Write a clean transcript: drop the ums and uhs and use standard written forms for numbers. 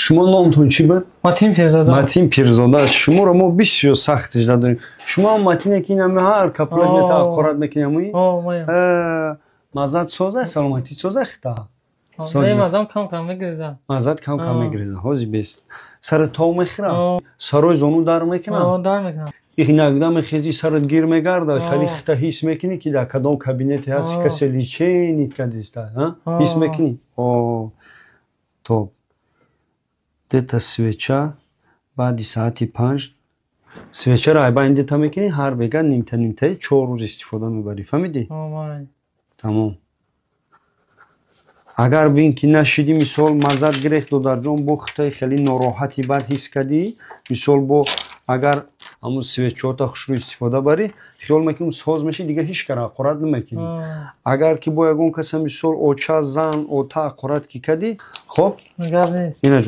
Шумо номтон чӣ буд? Матин Пирзода. Матин Пирзода, шуморо мо бисёр сахт жда дорем. Шумо ҳам Матине, ки инаме ҳар каплак мета, ақорат мекунӣ, ҳамои? Маззат соза, саломатӣ соза, хита? Мазам кам кам мегиреза. Маззат кам кам мегиреза. Ҳози бест. Сари тов мехӯра, сарои зону дар мекунад? Дар мекунад. Иногда мехези, сарат гир мегарда, хеле хита ҳис мекунӣ, ки дар кадом кабинете ҳасти, касе лечение кардиста, ҳис мекунӣ? Тоб, дета свеча баъди саати 5 свечаро айбайн дета мекунӣ, ҳар бега нимта нимтаи 4 рӯз истифода мебарӣ, фаҳмидӣ? Тамом. Агар бин, ки нашидӣ, мисол, маззат гирехт, додарҷон, бо хитаи хеле нороҳати бад ҳис кардӣ, мисол, бо агар ҳамун свечаота хушрӯ истифода барӣ, хиёл мекунӣ, соз мешӣ, дига ҳеҷ кара ақорат намекунӣ. Агар ки бо ягон каса, мисол, оча, зан, ота ақорат ки кардӣ, хоб, ина.